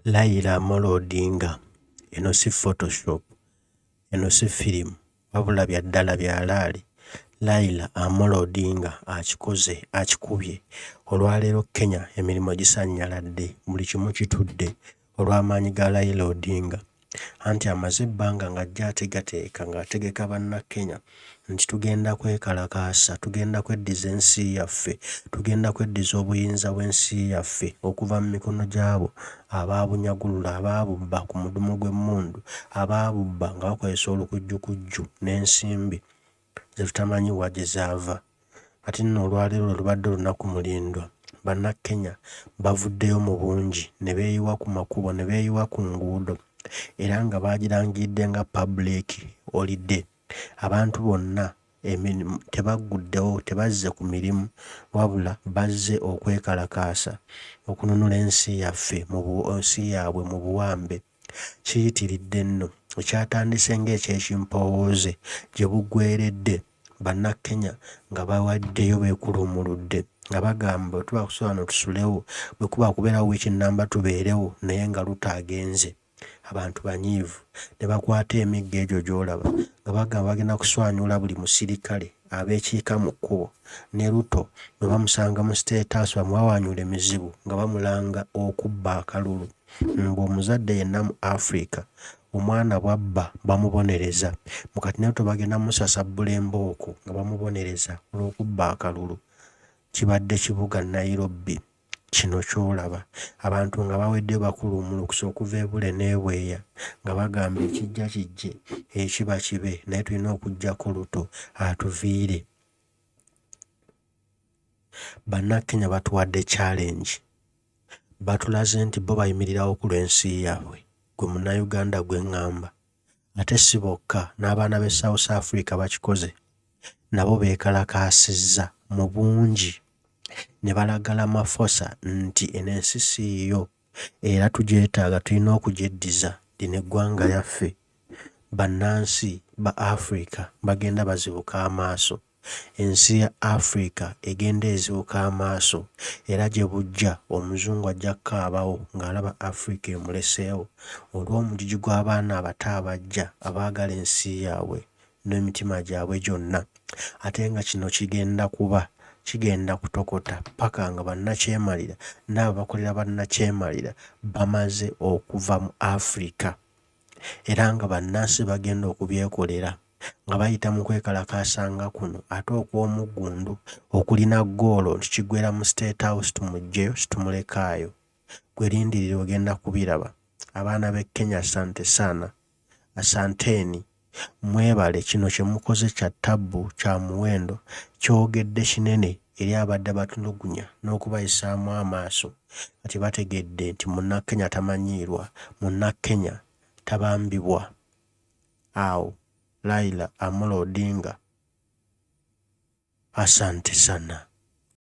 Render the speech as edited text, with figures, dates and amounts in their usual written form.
Raila Amolo Odinga, eno si photoshop, eno si firimu wabula bya ddala bya laali. Raila Amolo Odinga akikoze akikubye. Olwaleero Kenya emirimu gisannyaladde, buli kimu kitudde olw'amaanyi ga Raila Odinga. Anti amaze ebbanga ng'ajja ategateeka ng'ategeka Bannakenya nti tugenda kwekalakaasa, tugenda kweddiza ensi yaffe, tugenda kweddiza obuyinza bw'ensi yaffe okuva mu mikono gy'abo abaabunyagulula, abaabubba ku mudumu gw'emmundu, abaabubba nga bakozesa olukujjukujju n'ensimbi ze tutamanyi wa gye zaava. Kati nno olwaleero lwe lubadde olunaku mulindwa, Bannakenya bavuddeyo mu bungi ne beeyiwa ku makubo ne beeyiwa ku nguudo era nga baagirangiridde nga public holiday. Abantu bonna emirimu tebagguddewo tebazze ku mirimu wabula bazze okwekalakaasa okununula ensi yaffe mu ensi yaabwe mu buwambe. Kiyitiridde nno ekyatandise ng'eky'ekimpowooze gye buggweeredde Bannakenya nga bawaddeyo beekuluumuludde nga bagamba bwe tuba kusula wano tusulewo, bwe kuba kubeerawo wiiki nnamba tubeerewo naye nga Ruto agenze. Abantu banyiivu ne bakwata emiggo egyo gy'olaba nga bagamba bagenda kuswanyuula buli musirikale abeekiika mu kkubo ne Ruto bwe bamusanga mu State House bamuwawaanyule mizibu nga bamulanga okubba akalulu. Mbu omuzadde yenna mu Africa omwana bw'abba bamubonereza. Mbu kati ne Ruto bagenda musasabbula embooko nga bamubonereza olw'okubba akalulu. Kibadde kibuga Nairobi kino ky'olaba. Abantu nga baweddeyo bakuluumulukuse okuva e Bule n'e Bweya nga bagamba ekijja kijje, ekiba kibe naye tulina okuggyako Ruto atuviire. Bannakenya batuwadde challenge. Batulaze nti bo bayimirirawo ku lw'ensi yaabwe. Ggwe Munnayuganda gwe ŋŋamba. Ate si bokka n'abaana b'e South Africa bakikoze. Nabo beekalakaasizza mu bungi ne balaga Ramaphosa nti eno ensi si yiyo era tugyetaaga tulina okugyeddiza lino eggwanga lyaffe. Bannansi ba Africa bagenda bazibuka amaaso. Ensi ya Africa egenda ezibuka amaaso era gye bujja Omuzungu ajja kukaabawo ng'alaba Africa emuleseewo olw'omugigi gw'abaana abato abajja abaagala ensi yaabwe n'emitima gyabwe gyonna ate nga kino kigenda kuba kigenda kutokota ppaka nga bannakyemalira n'abo abakolera bannakyemalira bamaze okuva mu Africa era nga bannansi bagenda okubyekolera. Nga bayita mu kwekalakaasa nga kuno ate okw'omuggundu okulina ggoolo nti kiggweera mu State House tumuggyeyo situmulekaayo. Ggwe lindirira ogenda kubiraba. Abaana b'e Kenya asante sana, asanteni, mwebale kino kye mukoze kya ttabbu kya muwendo kyogedde kinene eri abadde abatulugunya n'okubayisaamu amaaso. Kati bategedde nti Munnakenya tamanyiirwa, Munnakenya tabambibwa. Awo Raila Amolo Odinga asante sana.